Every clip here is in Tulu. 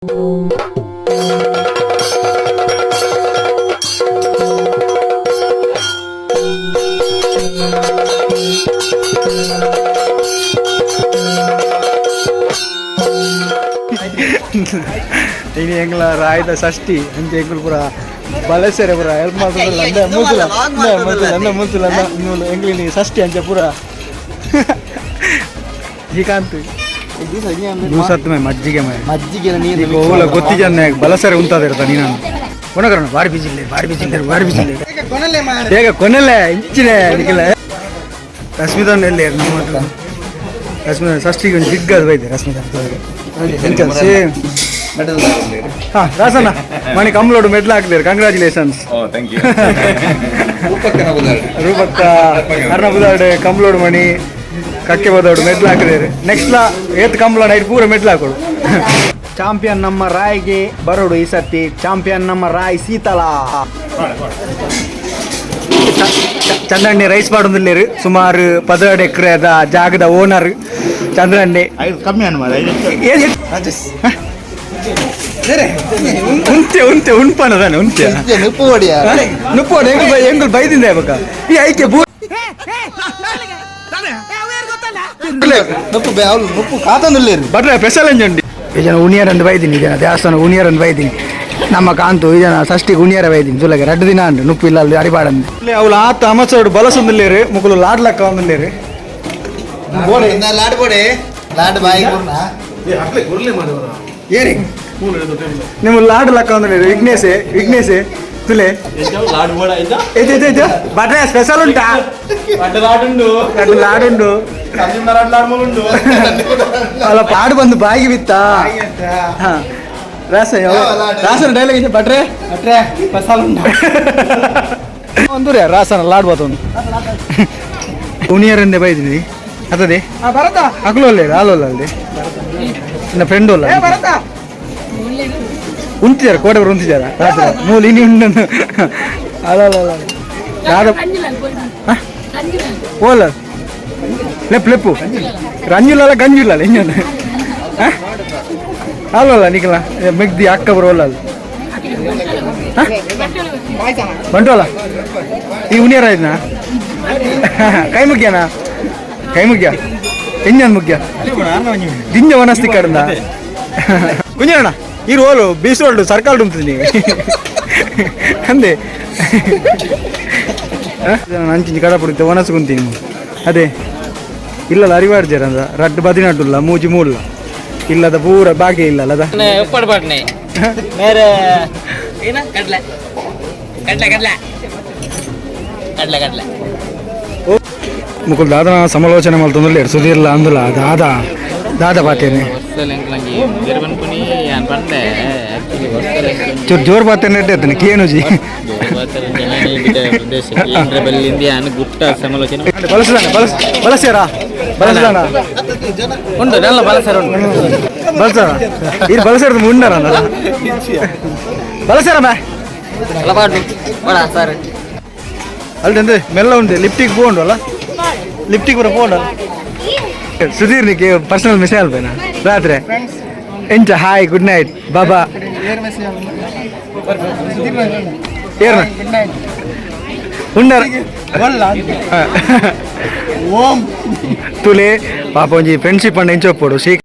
ಇನಿ ಎಂಗ್ಲ ರಾಯ್ದ ಷಷ್ಠಿ ಅಂಚ ಎಂಕುಲು ಪೂರ ಬಲಸೆರೆ ಪೂರ ಹೆಲ್ಪ್ ಮಾಡ್ತದಲ್ಲ ಅಂದೆ ಮೂತುಲ ಅಂದೆ ಮೂತುಲ ಅಂದೆ ಮೂತುಲ ಅಂದ ಮೂಲು ಎಂಗ್ಲಿನಿ ಷಷ್ಠಿ ಅಂಚ ಪೂರ ಶ್ರೀಕಾಂತ್ ದೂಸತ್ತು ಮೈ ಮಜ್ಜಿಗೆ ಮೈ ಮಜ್ಜಿಗೆ ನೀರು ಓಲ ಗೊತ್ತಿಜನ್ನೆ ಬಲಸರೆ ಉಂತಾದಿರ್ತ ನೀನು ಕೊನಕರಣ ಬಾರಿ ಬಿಜಿ ಇಲ್ಲ ಬಾರಿ ಬಿಜಿ ಇಲ್ಲ ಬಾರಿ ಬಿಜಿ ಇಲ್ಲ ಬೇಗ ಕೊನೆಲೆ ಇಂಚಿನೆ ನಿಖಿಲ ರಶ್ಮಿತನ್ ಎಲ್ಲಿ ನಮ್ಮ ರಶ್ಮಿತ ಷಷ್ಠಿಗೆ ಒಂದು ಬಿಗ್ ಅದು ಬೈದೆ ರಶ್ಮಿತ ಸೇಮ್. ಹಾ ರಾಸಣ್ಣ ಮಣಿ ಕಂಬ್ಲೋಡು ಮೆಡ್ಲ್ ಹಾಕಿದ್ದಾರೆ ಕಂಗ್ರ್ಯಾಚುಲೇಷನ್ಸ್. ಓ thank you. ರೂಪಕ್ಕ ಅರ್ಣ ಬುದಾಡು ಕಂಬ್ಲೋಡು ಮಣಿ ಕಕ್ಕೆ ಬದಾಡು ಮೆಡ್ಲ್ ಹಾಕಿದ್ದಾರೆ. ನೆಕ್ಸ್ಟ್ ಲಾ ಏತ್ ಕಂಬ್ಲ ನೈಟ್ ಪೂರ ಮೆಡ್ಲ್ ಹಾಕೋಡು. ಚಾಂಪಿಯನ್ ನಮ್ಮ ರಾಯ್ಗೆ ಬರೋಡು ಈ ಸರ್ತಿ. ಚಾಂಪಿಯನ್ ನಮ್ಮ ರಾಯ್ ಸೀತಲ ಚಂದ್ರಣ್ಣೆ ರೈಸ್ ಮಾಡೋದಿಲ್ಲೇರು. ಸುಮಾರು 12 ಎಕರೆದ ಜಾಗದ ಓನರ್ ಚಂದ್ರಣ್ಣೆ. ಕಮ್ಮಿ ಅನ್ಮಾರ. ಉಂತೆ ಉಂತೆ ಉಣ್ಪನದಾನೆ ಉಂತೆ. ನುಪ್ಪು ಹೊಡಿಯ. ನುಪ್ಪು ಎಂಗುಲ್ ಬೈ ಎಂಗುಲ್ ಬೈದಿಂದೆ ಬಕ್ಕ ಈ ಐಕೆ ಬೂ. ನುಪ್ಪು ಅವ್ಲು ನುಪ್ಪು ಕಾತಂದುಲ್ಲೇರು. ಬಟ್ರೆ ಸ್ಪೆಷಲ್ ಎಂಜುಂಡಿ ಈ ಜನ ಉಣಿಯರ್ ಅಂದ್ ಬೈದಿನಿ. ಈ ಜನ ದೇವಸ್ಥಾನ ಉಣಿಯರ್ ಅಂದ್ ಬೈದಿನಿ. ನಮ್ಮ ಕಾಂತು ಈ ಜನ ಷಷ್ಠಿಗೆ ಉಣಿಯರ ಬೈದಿನಿ. ತುಲಗೆ 2 ದಿನ ಅಂಡು ನುಪ್ಪು ಇಲ್ಲ ಅಲ್ಲಿ ಅರಿಬಾಡಂದು. ಅವಳು ಆತ ಅಮಸೋಡು ಬಲಸೊಂದಿಲ್ಲೇರು ಮುಕುಲು ಲಾಡ್ಲಕ್ಕ ಒಂದಿಲ್ಲೇರು. ಲಾಡ್ ಬೋಡೆ ಲಾಡ್ ಬಾಯಿ ಗುರ್ನ. ಏರಿ ನಿಮ್ಮ ಲಾಡ್ ಲಕ್ಕ ಒಂದಿಲ್ಲೇರು. ವಿಘ್ನೇಶೆ ವಿಘ್ನೇಶೆ ತುಲೆ ಬಟ್ರೆ ಸ್ಪೆಷಲ್ ಉಂಟಾ? ಎರಡು ಲಾಡುಂಡು. ಅಲ್ಲ ಪಾಡು ಬಂದು ಬಾಯಿಗೆ ಬಿತ್ತ. ರಾಸ ರಾಸನ ಡೈಲಾಗ್ ಇದೆ ಬಟ್ರೆ ಬಟ್ರೆ ಸ್ಪೆಷಲ್ ಉಂಟು. ಒಂದೂರೆ ರಾಸನ ಲಾಡ್ ಬಾತೊಂದು ಉಣಿಯರಂದೆ ಬೈದಿನಿ ಅತದೆ. ಅಗಲು ಅಲ್ಲೇ ಆಲೋಲ್ಲ ಅಲ್ಲಿ ನನ್ನ ಫ್ರೆಂಡ್ ಅಲ್ಲ ಉಂತಿದ್ದಾರೆ ಕೋಡೆ ಉಂತಿದ್ದಾರೆ ರಾತ್ರಿ ಮೂಲು ಇನಿ ಉಂಡು. ಅಲ್ಲ ಅಲ್ಲ ಅಲ್ಲ ಯಾದ ಓಲ ಲೆಪ್ಪು ಲೆಪ್ಪು ರಂಜುಲಲ್ಲ ಗಂಜುಲಲ್ಲ ಇಂಜನ್ ಅಲ್ಲಲ್ಲ ನಿಖಲ ಮೆಗ್ದಿ ಅಕ್ಕ ಬರೋಲ್ಲ ಅಲ್ಲ ಬಂಟೋಲ ಈ ಉನಿಯರ ಇದನ್ನ ಕೈ ಮುಗ್ಯಾನ ಕೈ ಮುಗ್ಯ ಇಂಜನ್ ಮುಗ್ಯ ದಿಂಜ ವನಸ್ತಿ ಕಡಂದ ಕುಂಜಣ್ಣ ಈ ರೋಲು ಬೀಸ್ ರೋಲ್ಡು ಸರ್ಕಾಲ್ ಉಂಟು ಅಂದೆ ಅಂಚಿಂಚಿ ಕಡ ಪುಡಿತ ವನಸು ಕುಂತೀನಿ ಅದೇ ಇಲ್ಲಲ್ಲ ಅರಿವಾಡ್ ಜರ ಅಂದ ರಡ್ಡು ಬದಿನಟ್ಟುಲ್ಲ ಮೂಜಿ ಮೂಲ್ಲ ಇಲ್ಲದ ಪೂರ ಬಾಕಿ ಇಲ್ಲ ಅಲ್ಲದ. ಉಪ್ಪಡ್ ಪಾಡ್ನೆ ಮೇರೆ ಏನ ಕಡ್ಲೆ ಕಡ್ಲೆ ಕಡ್ಲೆ ಕಡ್ಲೆ ಕಡ್ಲೆ. ಮುಕುಲ್ ದಾದನ ಸಮಾಲೋಚನೆ ಮಲ್ತೊಂದುಲ್ಲೇರು ಸುಧೀರ್ಲ ಅಂದುಲ ದಾದಾ ದಾದ ಪಾತೇನೆ. ಚೂರು ಜೋರು ಪಾತೇನೆ ಎಡ್ಡೆ ಕೇನುಜಿ. ಬಳಸದಾನ ಬಳಸ ಬಳಸ್ಯಾರ ಬಳಸದಾನ. ಉಂಟು ನೆಲ್ಲ ಬಲಸರ ಉಂಟು. ಬಳಸಾರ ಇದು ಬಳಸಾರ ಮುಂಡಾರ ಬಳಸಾರ ಮ್ಯಾ. ಸರ್. ಅಲ್ದಂದ್ರೆ ಮೆಲ್ಲ ಉಂಟು ಲಿಫ್ಟಿಗೆ ಪೋಂಡು ಅಲ್ಲ ಲಿಫ್ಟಿಗೆ ಪೂರ ಪೋಂಡು. ಸುಧೀರ್ ನಿಕ್ಕೆ ಪರ್ಸನಲ್ ಮೆಸೇಜ್ ಅಲ್ಬೇನಾ ರಾತ್ರಿ ಎಂಚ ಹಾಯ್ ಗುಡ್ ನೈಟ್ ಬಾಬಾ ಏರ್ನ ಉಂಡರ್ ಓಂ ತುಲೆ ಪಾಪ ಒಂಜಿ ಫ್ರೆಂಡ್ಶಿಪ್ ಅಣ್ಣ ಎಂಚ ಒಪ್ಪೋಡು ಶ್ರೀ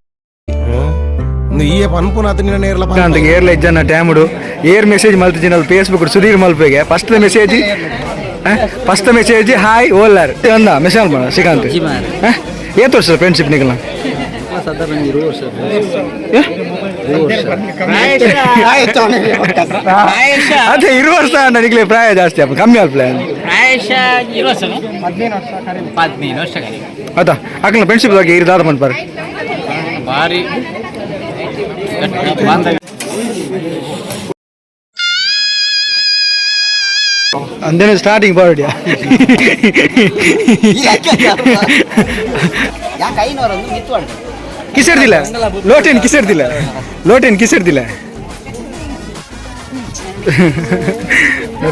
ಈ ಪನ್ಪುನ ನಿನ್ನ ನೇರ್ಲ. ಶ್ರೀಕಾಂತ್ ಏರ್ಲ ಇಜ್ಜನ ಟ್ಯಾಮುಡು ಏರ್ ಮೆಸೇಜ್ ಮಲ್ತಿಜಿನ ಫೇಸ್ಬುಕ್ ಸುಧೀರ್ ಮಲ್ಪೆಗೆ ಫಸ್ಟ್ ಮೆಸೇಜ್ ಹಾಯ್ ಓಲಾರ್ ಅಂದ ಮೆಸೇಜ್ ಮಾಡ ಶ್ರೀಕಾಂತ್. ಏತ್ ವರ್ಷ ಫ್ರೆಂಡ್ಶಿಪ್ ನಿಕಲ? ಅದೇ ಇರು ವರ್ಷ ನನಗೆ ಪ್ರಾಯ ಜಾಸ್ತಿ ಅಪ್ಪ ಕಮ್ಮಿ ಅಲ್ಪ. ಪ್ರಾಯಶಃ ಇರುವ ವರ್ಷ 15 ವರ್ಷ ಕಡಿಮೆ. ಅದ ಅಕಲ್ನ ಫ್ರೆಂಡ್ಶಿಪ್ ಬಗ್ಗೆ ಇರು ದಾದ ಮನ್ಪಾರ. ಭಾರಿ ಬಾಂಧವ್ಯ. ಅಂದೇನೆ ಸ್ಟಾರ್ಟಿಂಗ್ ಬಾರ್ಡಿಯಾ. ಯಾಕೆ 500 ಒಂದು ಮಿತ್ತು. ಕಿಸೆಡ್ದಿಲ್ಲ ಲೋಟೇನು ಕಿಸೆಡ್ದಿಲ್ಲ ಲೋಟೇನು ಕಿಸೆಡ್ದಿಲ್ಲ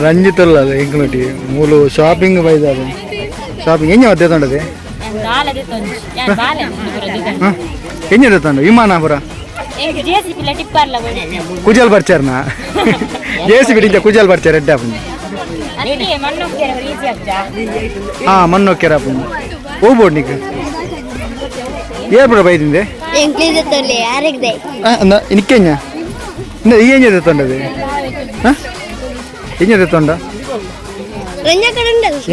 ರಂಜಿತ್ ಅಲ್ಲ ಎಂಕಲೊಟ್ಟಿ ಮೂಲು ಶಾಪಿಂಗ್ ಬೈದಾದ ಶಾಪಿಂಗ್ ಎಂಜ ಮಧ್ಯೆ ತೊಂಡದೆ. ಹಾಂ ಎಂಜ ತಂಡ ವಿಮಾನ ಪುರ. ಕುಜಲ್ ಬರ್ಚಾರನ ಜೇಸಿಬಿ ಇಂಚ ಕುಜಲ್ ಬರ್ಚಾರ ಎಡ್ಡೆ ಆಪುಂಡು. ಹಾ ಮಣ್ಣು ಒಕ್ಕೆರ ಆಪುಂಡು. ಹೋಗ್ಬೋಡು ನಿಕ್ ಏರ್ಪಡ ಬೈದಿಂದೆ ನಿಕ್ಕೆಂಜ ಈ ಎಂಜ ತೆತ್ತೊಂಡದೆ ಎಂಜ ತೆತ್ತೊಂಡ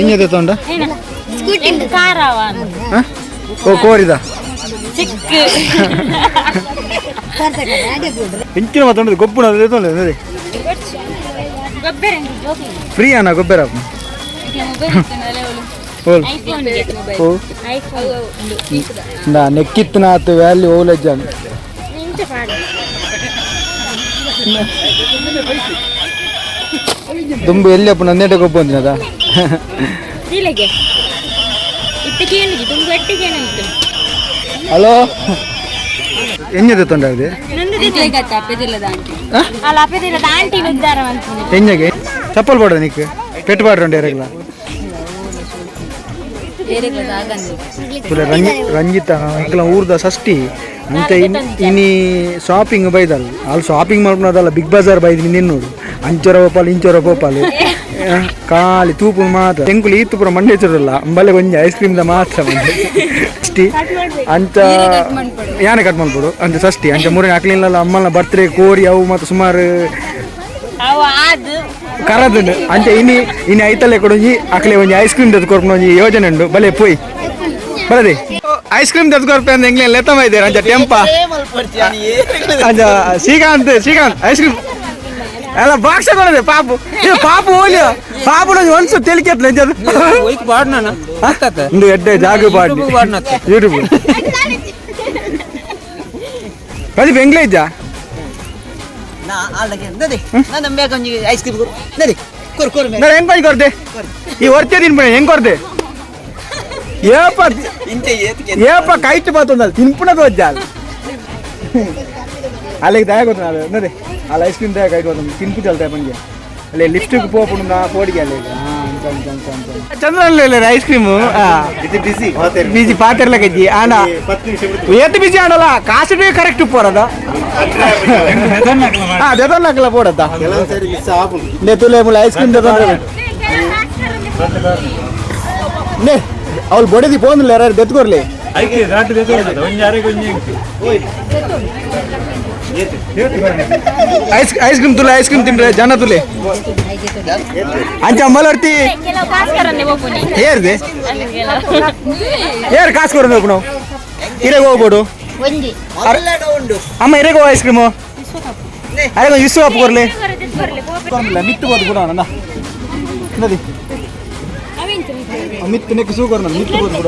ಎಂಜ ತೆತ್ತೊಂಡ ಓ ಕೋರಿದ ಇಂಚಿನ ಮಾತೊಂಡದು ಗೊಬ್ಬುನ ತೆತ್ತೊಂಡದೆ ಫ್ರೀ ಅಣ್ಣ ಗೊಬ್ಬರ ಓ ನೆಕ್ಕಿತ್ತನಾತು ವ್ಯಾಲ್ಯೂ ಓಲಜ್ಜಾನು ದುಂಬು ಎಲ್ಲಿ ಅಪ್ಪ ನಂದೇಟ ಗೊಬ್ಬ ಅಂದಿನದ ಹಲೋ ಎಂಜ ತೊಂದರೆ ಎಂಜಗೆ ಚಪ್ಪಲ್ ಪಾಡ ನಿಕ್ ಪೆಟ್ಟು ಪಾಡ್ರಂಡು ಏರೆಗ್ಲ ರಂಜಿತ ಎಂಕಲ ಊರ್ದ ಷಷ್ಠಿ ಅಂತ ಇನಿ ಶಾಪಿಂಗ್ ಬೈದಲ್ಲ ಅಲ್ಲಿ ಶಾಪಿಂಗ್ ಮಾಡ್ಕೊಳದಲ್ಲ ಬಿಗ್ ಬಜಾರ್ ಬೈದಿನಿ ನಿನ್ನೋಡು ಅಂಚೊರ ಪೋಪಾಲ್ ಇಂಚೊರ ಪೋಪಾಲ್ ಖಾಲಿ ತೂಪು ಮಾತ್ರ ಎಂಕುಲು ಈ ತೂಪುರ ಮಂಡೇಶ್ವರಲ್ಲ ಅಂಬಲೆ ಒಂಜಿ ಐಸ್ ಕ್ರೀಮ್ the ಮಾತ್ರ ಷಷ್ಠಿ ಅಂಚ ಯಾನೆ ಕಟ್ ಮಾಡ್ಬೋದು ಅಂಚ ಷಷ್ಠಿ ಅಂಚ ಮೂರನೇ ಅಕ್ಲಿಲ್ಲ ಅಮ್ಮನ ಬರ್ತ್ಡೇ ಕೋರಿ ಅವು ಮತ್ತು ಸುಮಾರು ಕರದುಂಡು ಅಂಚ ಇನಿ ಇನಿ ಐತಲ್ಲೇ ಕೊಡೊಂಜಿ ಅಕ್ಲೆ ಒಂಜಿ ಐಸ್ ಕ್ರೀಮ್ ದೆತ್ತ್ ಕೊರ್ಪುನ ಒಂಜಿ ಯೋಜನೆ ಉಂಡು ಬಲೆ ಪೋಯ್ ಬಲದೆ ಐಸ್ ಕ್ರೀಮ್ ದೆತ್ತ್ ಕೊರ್ಪೆ ಅಂದ್ ಎಂಗ್ಲೆ ಲೆತ್ತಮ ಇದ್ದೇನೆ ಅಂಚ ಟೆಂಪ ಅಂಚ ಶ್ರೀಕಾಂತ್ ಶ್ರೀಕಾಂತ್ ಐಸ್ ಕ್ರೀಮ್ ಅಲ್ಲ ಬಾಕ್ಸ್ ಕೊಡದೆ ಪಾಪು ಇದು ಪಾಪು ಓಲಿಯ ಪಾಪು ನಂಜಿ ಒಂದ್ಸು ತೆಲಿಕೆತ್ಲ ಅಂಚ ಇಂದು ಎಡ್ಡೆ ಜಾಗ ಪಾಡ್ನಿ ಯೂಟ್ಯೂಬ್ ಪ್ರದೀಪ್ ಎಂಗ್ಲೇ ಇದ್ಯಾ ಹೆಂಗ್ ಕೊಂಚ ಕೊರ್ದೆ ಈ ಒರ್ತೆ ತಿನ್ಪುಣ ಹೆಂಗ್ ಕೊರ್ದೆ ಏಪ ಏಪ ಕೈಟ್ ಬಾತೊಂದಲ್ಲ ತಿನ್ಪುಣ ತೋಜಾಲ್ ಅಲ್ಲಿಗೆ ದಯ ಗೊತ್ತ ನೋಡಿ ಅಲ್ಲಿ ಐಸ್ ಕ್ರೀಮ್ ದಯ ಕೈಟ್ ಬಂದು ತಿನ್ಪು ಚಲ್ತಾ ಪಂಗೆ ಅಲ್ಲಿ ಲಿಫ್ಟಿಗೆ ಪೋಪುಂಡ ಪೋಡಿಗೆ ಅಲ್ಲಿ ಚಂದ್ರನಲ್ಲಿ ice cream busy busy ಪಾತಿರ್ಲ ಕಜ್ಜಿ ಆಂಡ ಏತ್ ಬಿಸಿ ಆಡಲ್ಲ ಕಾಸು ಕರೆಕ್ಟ್ ಪೋರದ ಹಾ ದೆದೊನ್ನಕಲ ಪೋಡತ್ತ ನೇ ತುಲೆ ಮುಲ್ಲ ಐಸ್ ಕ್ರೀಮ್ ದೆದೊಂಡ್ರೆ ನೇ ಅವಳು ಬೊಡೆದಿ ಪೋಂದಿಲ್ಲ ಯಾರು ದೆತ್ಕೊರ್ಲಿ ice ice cream ತುಲೆ ice cream ತಿಂದ್ರೆ ಜನ ತುಲೆ ಅಂಚ ಅಮ್ಮಲರ್ತಿ ಏರ್ದೆ ಏರ್ ಕಾಸು ಕೊಡೋದು ನಾವು ಇರೆಗೆ ಹೋಗ್ಬೋಡು ಅಮ್ಮ ಇರೆಗೆ ಹೋಗು ಐಸ್ ಕ್ರೀಮು ಅರೆ ವಿಶ್ವ ಅಪ್ಪ ಕೊರ್ಲಿ ಮಿತ್ತು ಬೋದು ಕೂಡ ಅಣ್ಣ ನದಿ ಮಿತ್ತು ನೆಕ್ ಸೂಗರ್ ನಾನು ಮಿತ್ತು ಬೋದು ಕೂಡ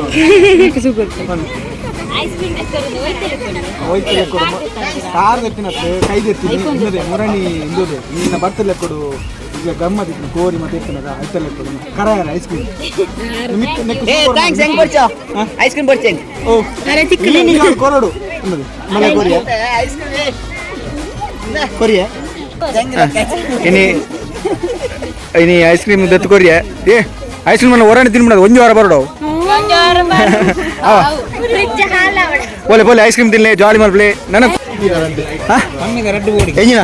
ಕಾರ್ ಎತ್ತಿನತ್ತೆ ಕೈದು ಎತ್ತೀನಿ ಇನ್ನದೇ ಮುರಣಿ ಇಂದುದೆ ನಿನ್ನ ಬರ್ತಲೆ ಕೊಡು ಈಗ ಗಮ್ಮತ್ ಇತ್ತು ಕೋರಿ ಮತ್ತೆ ಎತ್ತಿನದ ಐತಲ್ಲ ಕೊಡು ಕರಾಯರ ice cream thanks ಹೆಂಗ್ ಬರ್ಚ ಐಸ್ ಕ್ರೀಮ್ ಬರ್ಚ ಓ ಕೊರಡು ಅನ್ನೋದು ಮನೆ ಕೊರಿಯ ಕೊರಿಯ ಇನಿ ಇನಿ ಐಸ್ ಕ್ರೀಮ್ ದತ್ತು ಕೊರಿಯ ಏ ಐಸ್ ಕ್ರೀಮ್ ಅನ್ನ ಹೊರಗಡೆ ತಿನ್ಬಿಡೋದು ಒಂದು ವಾರ ಬರೋಡು ಬೋಲೆ ಬೋಲೆ ಐಸ್ ಕ್ರೀಮ್ ತಿನ್ಲೆ ಜಾಲಿ ಮಲ್ಪ್ಲೆ ನನ್ನ ಎಂಜಿನ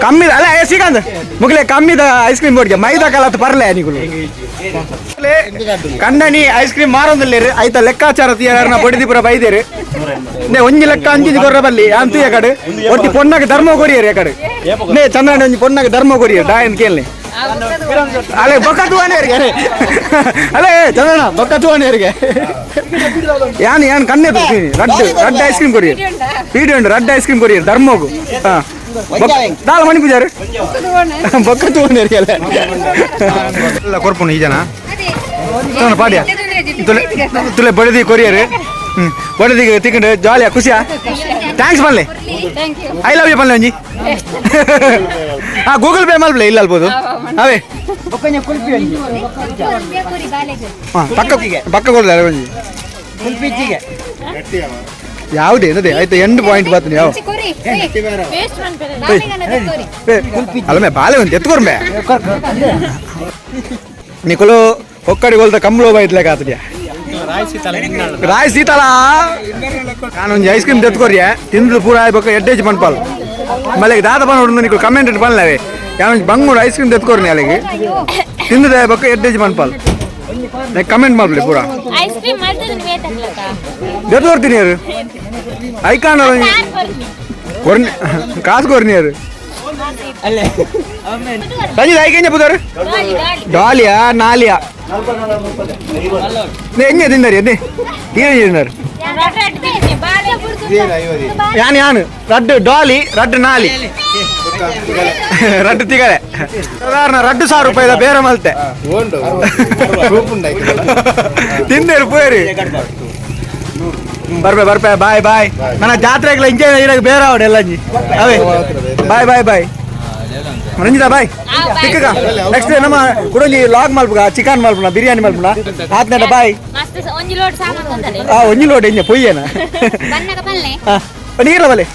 ಕಮ್ಮಿ ಅಲ್ಲ ಶ್ರೀಕಾಂತ್ ಮುಗ್ಲೆ ಕಮ್ಮಿದ ಐಸ್ ಕ್ರೀಮ್ ಬೋರ್ಡ್ಗೆ ಮೈದಾ ಕಾಲತ್ ಪರ್ಲೆ ನಿಗುಲು ಕಣ್ಣನಿ ಐಸ್ ಕ್ರೀಮ್ ಮಾರೊಂದಿಲ್ಲೇರು ಐತ ಲೆಕ್ಕಾಚಾರ ತೀಯಾರನ ಬಡಿದಿಪುರ ಬೈದೇರು ನೇ ಒಂಜಿ ಲೆಕ್ಕ ಅಂಜಿಜಿ ಕೊರ್ರ ಬಲ್ಲಿ ಅಂತ ಕಡೆ ಒಟ್ಟಿ ಪೊನ್ನಾಗ ಧರ್ಮ ಕೊರಿಯರು ಕಡೆ ನೇ ಚಂದ್ರಣ್ಣ ಒಂಜಿ ಪೊನ್ನಾಗ ಧರ್ಮ ಕೊರಿಯರು ಡಾಯನ್ ಕೇಳಲಿ ಅಲ್ಲೇ ಬೊಕ್ಕ ತೂವನೇರಿಗೆ ಅಲ್ಲೇ ಚಂದ್ರಣ್ಣ ಬೊಕ್ಕ ತೂವನೇರಿಗೆ ಯಾನ್ ಯಾನ್ ಕಣ್ಣೆ ತುರ್ತೀನಿ ರಡ್ಡು ರಡ್ಡು ಐಸ್ ಕ್ರೀಮ್ ಕೊರಿಯರ್ ಪೀಡಿ ಉಂಡು ರಡ್ಡು ಐಸ್ ಕ್ರೀಮ್ ಕೊರಿಯರ್ ಧರ್ಮಗು ಹಾಂ ದಾಲ ಮಣಿ ಪೂಜಾರು ಬೊಕ್ಕ ತೂವನೇರಿಗೆ ಅಲ್ಲ ಎಲ್ಲ ಕೊರ್ಪುನು ಈ ಜನ ಪಾಡ್ಯ ತುಲೆ ತುಲೆ ಬಡದಿ ಕೊರಿಯರ್ ಹ್ಞೂ ಬಡದಿ ತಿಕ್ಕಂಡು ಜಾಲಿಯಾ ಖುಷಿಯಾ thanks ಪಲ್ಲೆ I love you ಪಲ್ಲೆ ಒಂಜಿ ಹಾಂ ಗೂಗಲ್ ಪೇ ಮಲ್ಪ್ಲೆ ಇಲ್ಲ ಅಲ್ಬೋದು ಅವೇ ಹಾಂ ಪಕ್ಕ ಪಕ್ಕ ಕೊಡಲ್ಲ ಒಂಜಿ ಯಾವುದೇ ಅದೇ ಆಯ್ತು ಎಂಟು ಪಾಯಿಂಟ್ ಬರ್ತೀನಿ ಯಾವ ಅಲ್ಲ ಮೇ ಬಾಲೆ ಒಂದು ಎತ್ಕೊರ್ಮೆ ನಿಕೊಲು ಒಕ್ಕಡಿ ಕೊಲ್ತ ಕಂಬಳು ಬೈತ್ಲೆಕ್ ಆತದ್ಯಾ ರಾಯ್ ಸೀತಾಳ. ನಾನು ಐಸ್ ಕ್ರೀಮ್ ತೆತ್ಕೊರಿಯ ತಿಂದು ಪೂರ ಆಯ್ಬೇಕು. ಎಡ್ಡೇಜ್ ಪನ್ಪಾಲ್ ಮಲ್ಲಿಗೆ ದಾದ ಪನ್ ನಿಕ್ಕು ಕಮೆಂಟ್ ಪನ್ಲವೆ. ಯಾವೊಂಜಿ ಬಂಗೂಡು ಐಸ್ ಕ್ರೀಮ್ ತೆತ್ಕೊರ್ನಿ, ಅಲ್ಲಿಗೆ ತಿಂದು ಆಯ್ಬೇಕು. ಎಡ್ಡೇಜ್ ಪನ್ಪಾಲ್ ಕಮೆಂಟ್ ಮಾಡ್ಲಿ ಪೂರ. ಐಸ್ ಕ್ರೀಮ್ ಮಾಡ್ತದೆ ನೀವೇ ತಗ್ಲಕ್ಕ. ದೆತ್ತು ಕೊರ್ತೀನಿ ಯಾರು ಐಕಾನ್. ಕೊರ್ನಿ, ಕಾಸು ಕೊರ್ನಿ ಯಾರು. ಸಂಜಿತ್, ಐಕೆಂಜ ಪುದರ್? ಡಾಲಿಯಾ ನಾಲಿಯಾ ಎಂಜ ತಿಂದಾರಿ ಎದ್ದೆ ಏನು ತಿಂದಾರು? ಯಾನ್ ಯಾನ್ ರಡ್ಡು ಡಾಲಿ, ರಡ್ಡು ನಾಲಿ, ರಡ್ಡು ತಿಗಳೆ. ಸಾಧಾರಣ 2500 ರೂಪಾಯಿದ ಬೇರೆ ಮಲ್ತೆ ತಿಂದೇರು ಪೋಯರಿ. ಬರ್ಬೆ ಬರ್ಪೆ, ಬಾಯ್ ಬಾಯ್. ನನ್ನ ಜಾತ್ರೆಗಳ ಇಂಚೆ ಇರಾಗ ಬೇರೆ ಅವಡೆ ಎಲ್ಲ ಅವೇ. Bye bye bye Ranjita, bye. ತಿಕ್ಕಗ ನೆಕ್ಸ್ಟ್ ನಮ್ಮ ಕುಡೊಂಜಿ ಲಾಗ್ ಮಲ್ಪುಗ, ಚಿಕನ್ ಮಲ್ಪುನ, ಬಿರಿಯಾನಿ ಮಲ್ಪುನ ಆತ್ನಟ. ಬಾಯ್. ಮಸ್ತ್ ಒಂಜಿ ಲೋಡ್ ಸಾಮಾನು ತಂದಲೆ. ಆ ಒಂಜಿ ಲೋಡ್ ಎಂಜ ಪೊಯ್ಯೇನ? ಬನ್ನಗ ಬಲ್ಲೆ. ಹಾ, ನೀರ್ಲ ಬಲೆ.